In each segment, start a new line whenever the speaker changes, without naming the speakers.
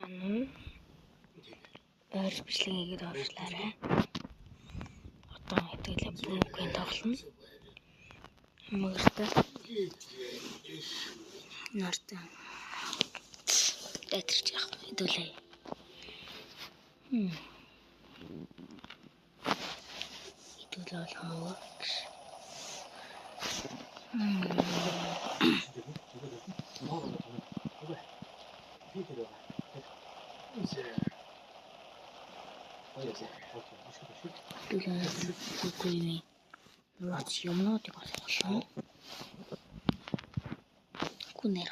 Anu ойр бичлэг хийгээд орчлаарай. Одоо хэдүүлээ бүгд тоглоно. Мөртөө нартай дайtarч явах хэдүүлээ. Хэдүүлээ бол хамаагүй гэж. Хэдүүлээ бүгд нууц юмнуудыг олголоо. Күнээр.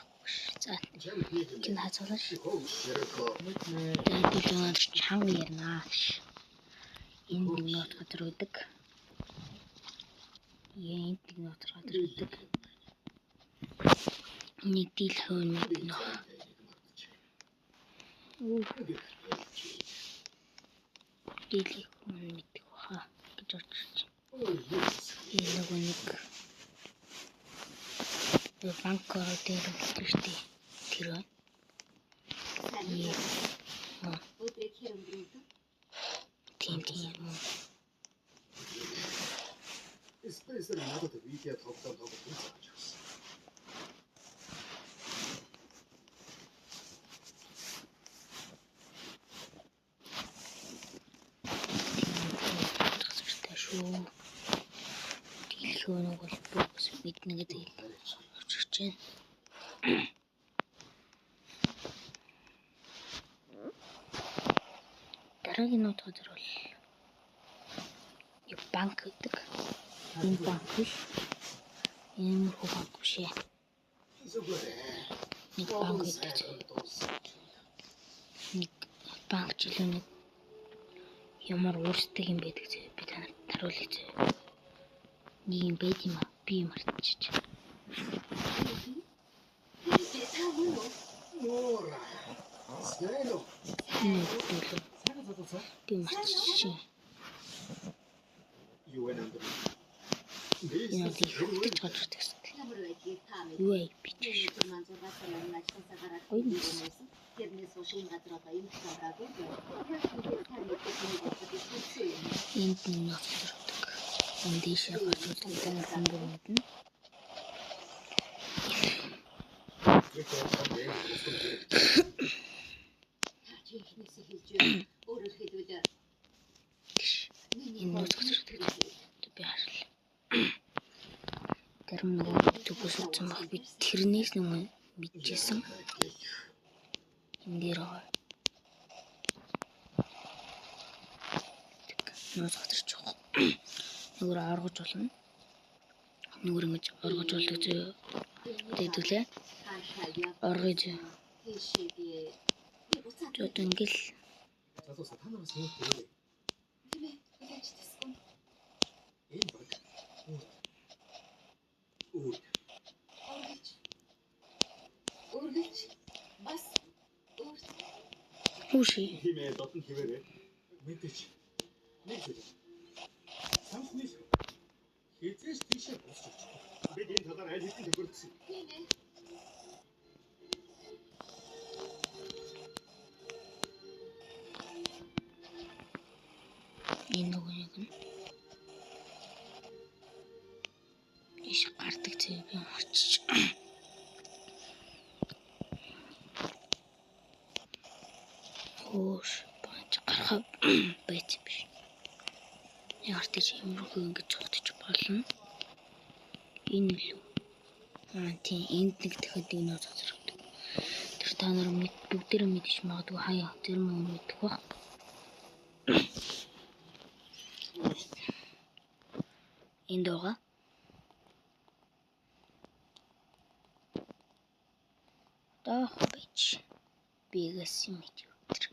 За чинь хазуулаш. Тэгээд өнөөдөр чанга ярина. Энд нэг нот газар өгдөг. Энд нэг нот газар өгдөг. Нэг дийл хөөн нэг нөх. Дийл хөөн мэддэг баха гэж бодчих. Энэ нөгөө нэг банк ороо дээр өгдөг шүү дээ. Тэр байна. Тийм тийм юм. Шүү. Дэлхүүн бол бүгд мэднэ гэдэг очиж байна. Дараагийн нот газар бол нэг банк гэдэг. Энэ банк биш. Иймэрхүү банк биш ээ. Нэг банк гэдэг. Нэг банк ч илүү нэг ямар уурсдаг юм байдаг зэ би танарт харуулъя зэ. Нэг юм байд юм аа. Би мартчих. Би мартчих. Энэ их хөвтөж гарч ирдэг гэсэн. Юу ээ би ч. Гоё юм. Энд нэг нот зурдаг. Энэ дээшээ гарч ирдэг танаар хүн бүр мэднэ. Энэ нот зурдаг. Би харлаа. Тэр нөгөө төгөөс утсан баг би тэрнээс нэг мэдчихсэн. Энэ дээр байгаа. Нууц газарч явах. Нүгэр оргож болно. Нүгэр ингэж оргож болдог зөө. Тэдүүлээ. Оргож зөө. Одоо ингээл Хүүшээ.
Химээ дотн хിവэрээ. Мэдээч. Нэг зүйл. Самсны хизээш тийшээ босч очих. Бид энэ талаар аль хэдийн тохиолдсон.
Энэ нөгөө нэг нь иш гардаг зөө би очиж. Хөөш банч гарах байсан биш. Ямар ч иймэрхүү ингэж цогтож болно. Энэ илүү. Аа тийм энд нэг дахиад нэг нууц газар өгдөг. Тэр та нар бүгдээрээ мэдчих магадгүй хаяа зарим хүн мэдэх байх. Энд байгаа. Одоо байж бигээс юм гэж өтер.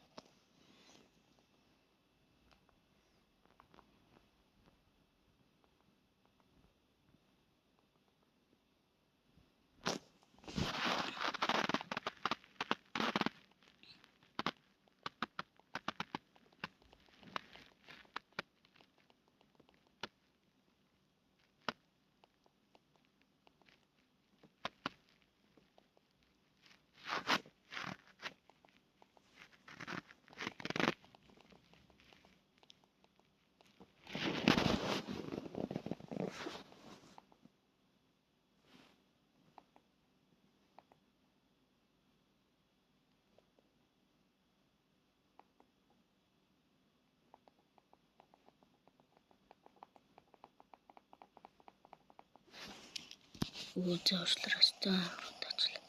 Өө зоочлоор өстой амар удаачлаа.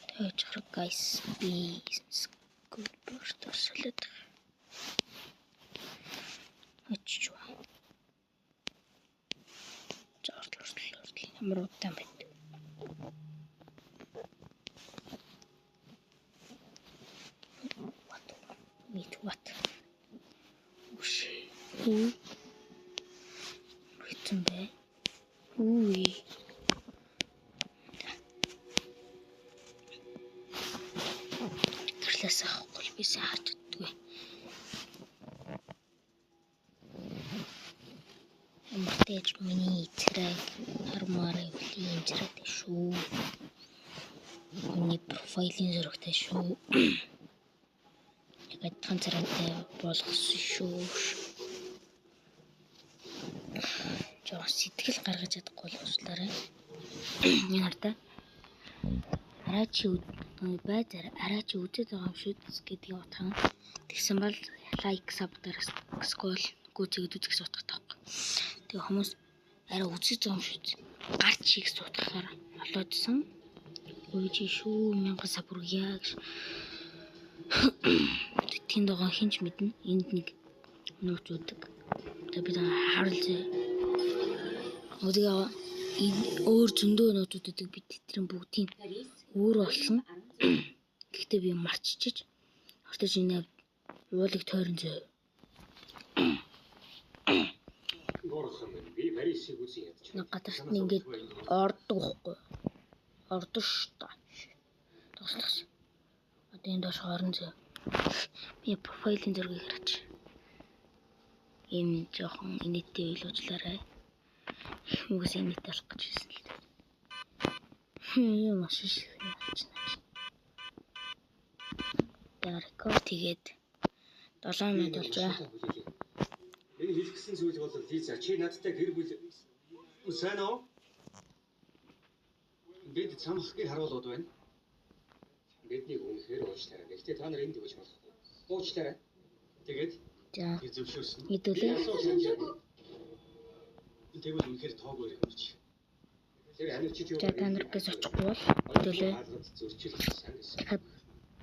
Тэгэж хараг guys би good bird солиод очиж ба. Зоочлоор ямар удаан байд. What? Wait, what? Үш. Хүү. Хэцэн бэ? Үгүй. Төрлөөс авахгүй би сайн харж чаддгүй. Ямар ч миний царайг хармаар байвал ийм царайтай шүү. Миний профайлын зурагтай шүү. Яг адилхан царайтай болгосон шүү. Жоо сэтгэл гаргаж чадахгүй л уучлаарай. Энэ хардаа. Арай чи байзаар арай чи үзээд байгаа юм шүү гэдгийг утган. Тэгсэн бол like, sub дараа scroll гүйцэгээд үзэх гэсэн утгатай байхгүй. Тэгээ хүмүүс арай үзэж байгаа юм шүү. Гарч чиг суудахаар олоодсон. Ой чи шүү 1000 sub хүргье гэж. Тэнд байгаа хинч мэднэ. Энд нэг нууц үүдэг. Тэгээ би харуулзаа. Тэгээ энэ өөр зөндөө нууцууд үүдэг. Би тэдний бүгдийг өөр болсон. Гэхдээ би марччихэж ортож энэ уулыг тойрон зөө.
Бурхан минь би Парисыг үзэн ядч.
Нэг газарт нь ингээд ордог хгүй. Ордон шүү дээ. Туслах. Одоо энэ доош орон зөө. Би профайлын зургийг хараач. Ийм жоохон инээдтэй үйл уучлаарай. Хүмүүс инээдтэй болох гэж хэлсэн л дээ. Юм маш их яаж наач. Тэгээ рекорд хийгээд 7 минут болж байна.
Энэ хэлэх гэсэн зүйл бол Лиза чи надтай гэр бүл сайн уу? Бид цамхагийн харуулууд байна. Биднийг үнэхээр уучлаарай. Гэхдээ та нар энд өгч болохгүй. Уучлаарай. Тэгээд
За
тэр зөвшөөрсөн.
хэдүүлээ.
Тэгвэл үнэхээр тоогүй юм чи. Тэр анивчид юу?
За та нар гэс очихгүй бол хэдүүлээ.
Зөрчил сан гэсэн.
Дахиад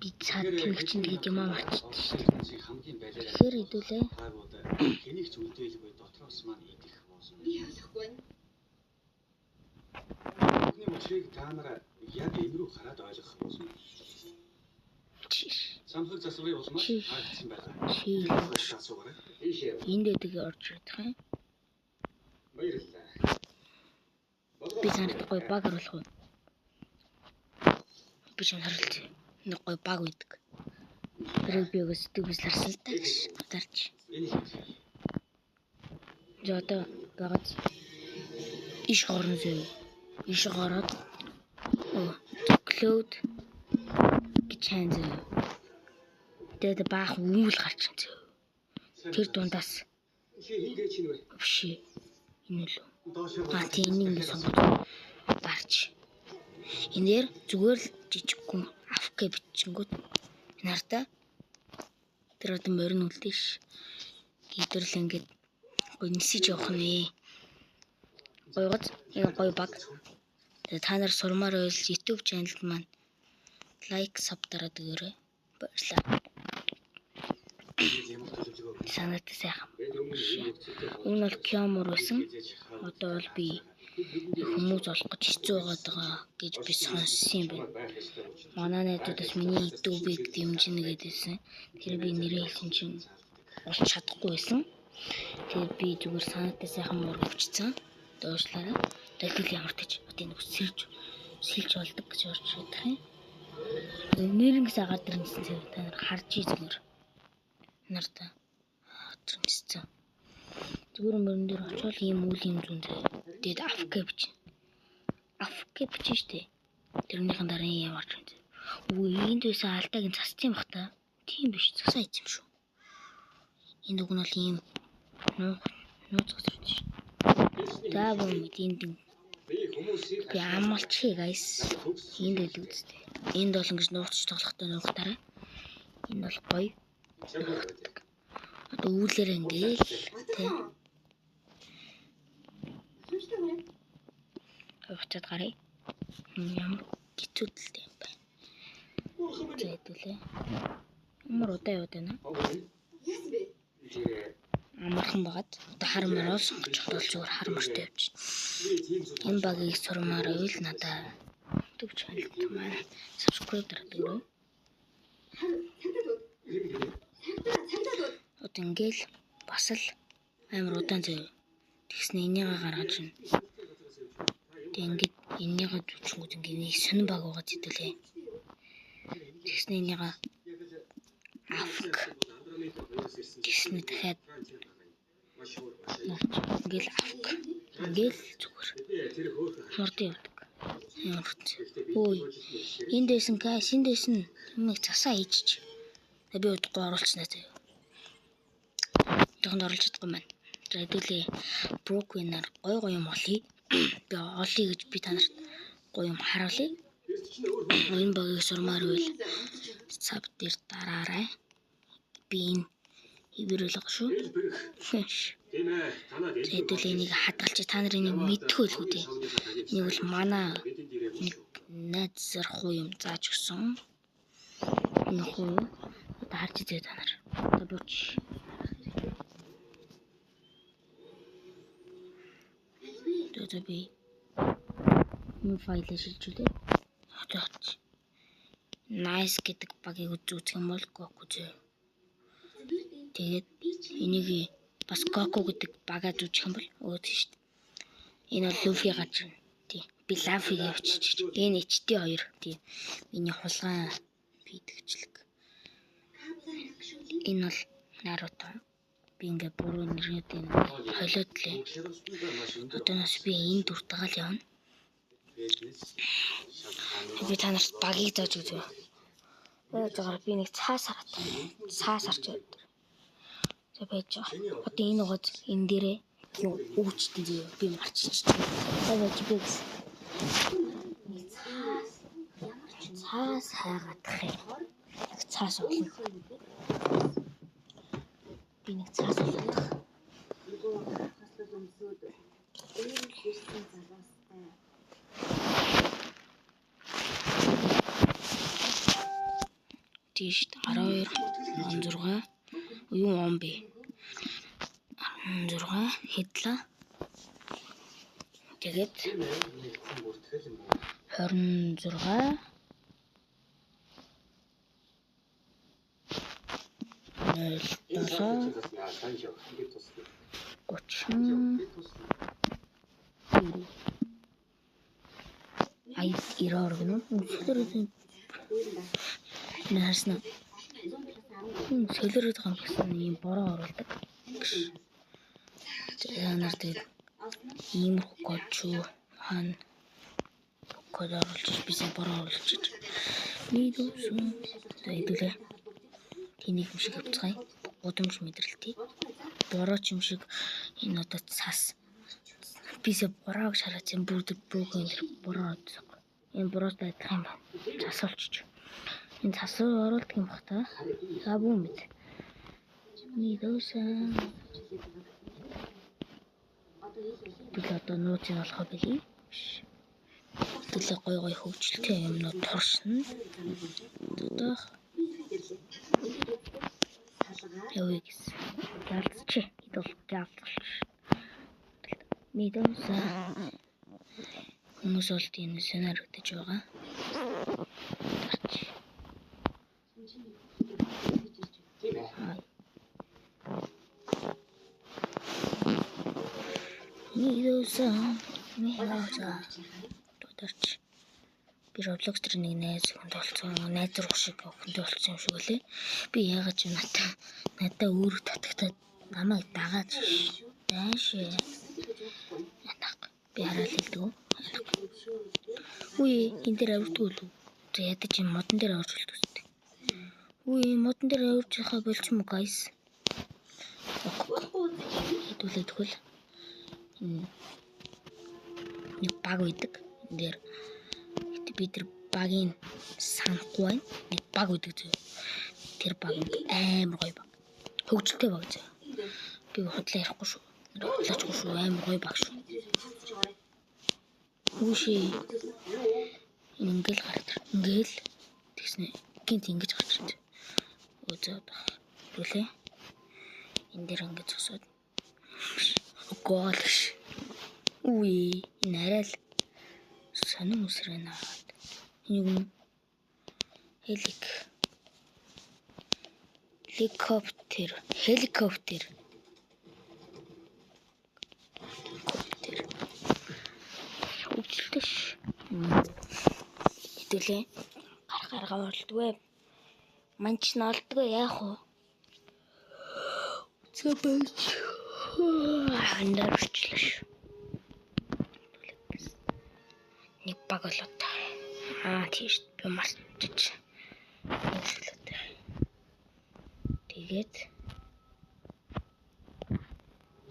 би цаад тэмэг чинь тэгээд юмаа марчдаг шүү дээ.
Хамгийн байлаараа
Тэгэхээр хэдүүлээ.
таагууд хэнийг ч үлдээлгүй дотроос маань идэх болно.
Би халахгүй.
Бүхний учрыг та нар яг энэ рүү хараад ойлгох болно.
Чиш.
Самхаг засварын улмаас
Чиш.
хаагдсан байгаа.
Чи.
Тэр асуугаарай. Ийшээ.
Энд байдаг орж ирэх юм.
Баярлалаа.
Би чамд гоё баг оруулах уу? Би чамд харуулж. Нэг гоё баг байдаг. Тэр би өгөөс зүг бис ларсан л та гэж дарч.
Энэ хэр?
За одоо багаз иш горно зөө. Иш гороод cloud гэж хайн зөө. Тэгээд баах үүл гарч ин зөө. Тэр дундаас
Чи хийгээ чинь вэ?
биш энэ л үү?
Доошоо
А тийм энийг ингэ сонгож дарч. Энэ дээр зүгээр л жижигхэн авах гэж бичингүүд энэ хартаа тэр одоо морин үлдээ ш. Гидэрл ингээд гоё нисэж явах нэ. Гойгоц энэ гоё баг. Тэгээ та нар сурмаар байвал YouTube channel маань like, sub дараад өгөөрэй. Баярлалаа. Санаатай сайхан. Өмнө нь бол Киомор байсан. Одоо бол би хүмүүс олох гэж хэцүү байгаад байгаа гэж би сонссон юм байна. Манай найзуудаас миний YouTube-ыг дэмжинэ гэдээсэн. Тэр би нэрээ хэлсэн чинь олж чадахгүй байсан. Тэгээд би зүгээр санаатай сайхан муур өвчсөн. Доошлаараа. Тэгэл ямар тач одоо энэ сэлж сэлж болдог гэж орж ирэх юм. Нэрнгэс агаад ирнэсэн зэрэг та нар харж ий зүгээр. Нар та ирнэсэн. Зүгээр мөрөн дээр очивол ийм үйл юм зүүн заяа. Тэгээд афк бичнэ. Афк бичнэ штэ. Тэрнийхэн дараа ийм орж ирнэ. Үгүй энд байсан алдааг нь зассан юм бах та. Тийм биш засаа хийсэн юм шүү. Энд уг нь бол ийм нууц газар шүү. За боо мэд энд би амлчихъя guys. Энд байдаг үстэй. Энд бол ингэж нууцч тоглохдоо нуугтараа. Энэ бол гоё. Нуугддаг. Одоо үүлээр ингээл тий. Буцаад гаръя. Ямар гизүүдэлтэй юм бэ? За хэдүүлээ. Ямар удаа яваад байна? Амархан байгаад одоо хар мороо сонгож бол зүгээр хар мортой явж. Энэ багийг сурмаар байвал надаа YouTube channel маань subscribe дараад. Одоо ингээл бас л амар удаан заяа. Тэгснэ энийгээ гаргаж ирнэ. Тэг ингээд энийгээ зүчингүүд ингээд нэг сонин баг байгаа зэдэлээ. Тэгснэ энийгээ афк. Тэгснэ дахиад ингээл афк. Ингээл зүгээр хурдан явдаг. Ой, энд байсан guys, энд байсан юмыг засаа хийчих. Би удахгүй оруулчихнаа заяа. Жохон оруулж чадахгүй маань. За хэдүүлээ Brooklyn-аар гой гой юм олъё. Би олъё гэж би та нарт гой юм харуулъя. Энэ багийг сурмаар байвал sub дээр дараарай. Би энэ хэврэл байгаа шүү. Хэдүүлээ энийг хадгалчих. Та нар энийг мэдэх байлгүй дээ. Энийг бол манай нэг найз зархуу юм зааж өгсөн. Энэ хуу одоо харж үзье та нар. Одоо бууч. Одоо би энэ файлыг шилжүүлээ. Одоо харж. Nice гэдэг багийг үзэх юм бол Goku зөө. Тэгээд энийг бас Goku гэдэг багаа зүүчих юм бол өөд шүү дээ. Энэ бол Luffy гарч ирнэ. Тий. Би Luffy-г явчихчих. Энэ HD 2. Тий. Миний хулгай бийдэгчлэг. Энэ бол Naruto. Би ингээ буруу нэрнүүдийг холиод лээ. Одоо нас би энэ дүртэйгээ л явна. Би та нарт багийг зааж өгье. Яаж байгаа би нэг цаас хараад. Цаас харж байдаг. За байж байгаа. Одоо энэ угаас энэ дээрээ юу өвчтөн зөө би марччих. За байж би гэсэн. Нэг цаас ямар ч цаас хайгаадах юм. Нэг цаас олно. Би нэг цаас олох. Тийш 12 16 юу он бэ? 16 хэдлээ. Тэгээд 26 07 30 ай 92 гэнэ. Солиороод харсан уу? Солиороод байгаа юм гэсэн ийм бороо оруулдаг. За нар тэгээд иймэрхүү код шүү. Хаана код оруулж би сая бороо оруулчих. Нийлүүлсэн. За хэдүүлээ. Тэнийг юм шиг явцгаая. Гудамж мэдрэлтэй. Бороо ч юм шиг энэ одоо цас. Би сая бороог шараад юм бүр бүргэн тэр бороо оруулсан. Энэ бороотой адилхан юм байна. Цас олчиж. Энэ цас руу оруулдаг юм бах та. За бүү мэд. Нийлүүлсэн. Тэгэл одоо нууцыг олохоо билий. Тэгэл гой гой хөгжилтэй юмнууд туршна. Одоо явъя гэсэн. Ялцчих. Хэд бол ялцчих. Мэдээсээ хүмүүс бол тийм сонирхож байгаа. Тарч. Мэдээсээ мэдээсээ тодорч. Би Roblox дээр нэг найз хүнд болсон, найз руу шиг хүнд болсон юм шиг үлээ. Би яагаад ч надаа өөрөө татагтаад намайг дагаад дайш. Би хараал хэлдэг. Үгүй энэ дээр авирдгүй лүү. За ядаж юм модон дээр авирч болдог үстэй. Үгүй модон дээр авирч яхаа болчих юм уу guys? Хэдүүлээ тэгвэл нэг баг байдаг. Энэ дээр би тэр багийн санахгүй байна. Нэг баг байдаг зөө. Тэр баг амар гоё баг. Хөгжилтэй баг зөө. Би худлаа ярихгүй шүү. Худлаачгүй шүү. Амар гоё баг шүү. Үүшээ. Ингээл гарч ир. Ингээл тэгснэ. Гинт ингэж гарч ирж. Өө зөө. Түлээ. Энэ дээр ингэж зогсоод. Гол ш. Үгүй энэ арай л сонин үсрэнэ. Энэ юу юм? Хелик. Helicopter. Helicopter. Helicopter. Хөгжилтэй ш. Хэдүүлээ. Гарах арга болдгоо. Манч нь олдгоо яах вэ? Зөө байж. Хандаар орчлоо ш. Нэг баг болоод. Аа тийш би мартчих. Нэг болоод. Тэгээд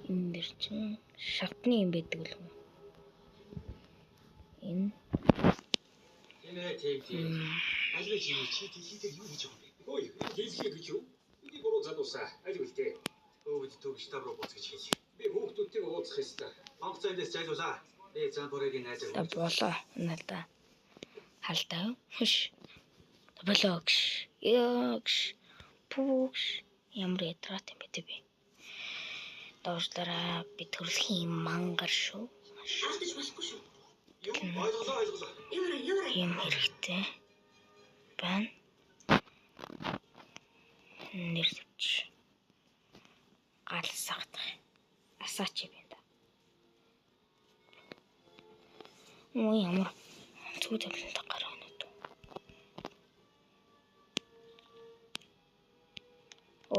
энэ дэр чинь шатны юм байдаг л үү? Энэ
Энэ тийм тийм. Ажлын чи чи дэлхийдээ юу хийж байгаа юм бэ? Ой, дэлхий гэж юу? Миний гурван залуусаа аль үлдээ. Өвд төг штаб руу буцаж хэл. Би хүүхдүүдтэйг уулзах ёстой. Онгоц эндээс зайлуулаа. Би Зампорегийн найз
за болоо. Надаа халдаа. Хөш. Болоо гш. Яа гш. Пүгш. Ямар ядраад юм бэ тэ би. Доошлаараа би төрөлхийн юм мангар шүү.
Алдаж болохгүй шүү.
Юу ойлголоо ойлголоо.
Яваарай, яваарай.
Юм хэрэгтэй байна. Нэр төвч. Галсагдах. Асаач юм да. Өө ямар онцгой тавилантай гараа өнөд.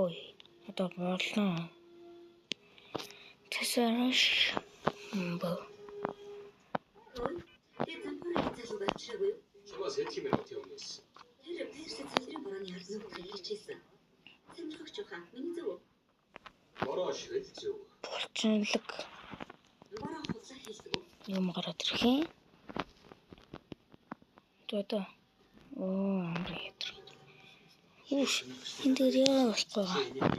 Ой, одоо боллоо. Тэсэрш. Бо.
Ой, би Зампорегийн залууг авчираагүй юу?
Чамаас хэдхэн минутын өмнөөс.
Тэр Перси цалдрын борооны ард нуугдахыг хичээсэн. Сонирхогч ухаан, миний зөв үү?
Бороо шиг л зөв.
Булчинлаг
Бороо худлаа хэлдэг үү?
юм гараад ирэх юм. Одоо оо амар ядраа. Үүш энэ дээр яа болохгүй байгаа.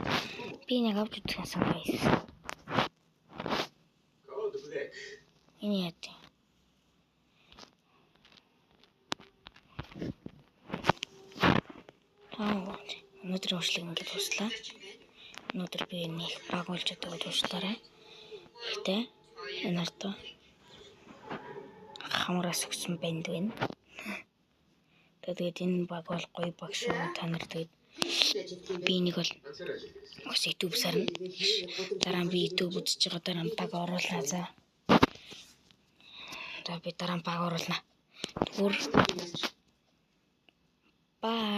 Би нэг авч үзэх юмсан байсан.
Code Black.
Энэ яа тийм. Аа өнөөдрийн уршлаг ингэж дуслаа. Өнөөдөр би нэг баг болж чадаагүй дуушлаарай. Гэхдээ энэ ардаа хамраас өгсөн банд байна. Тэгээд энэ баг бол гоё баг шүү. Та нар тэгээд би нэг бол
Ганцаар ажилласан.
бас YouTube сарна. Дараа нь би YouTube үзэж байгаа дараа нь баг оруулна за. За би дараа нь баг оруулна. Түр бай.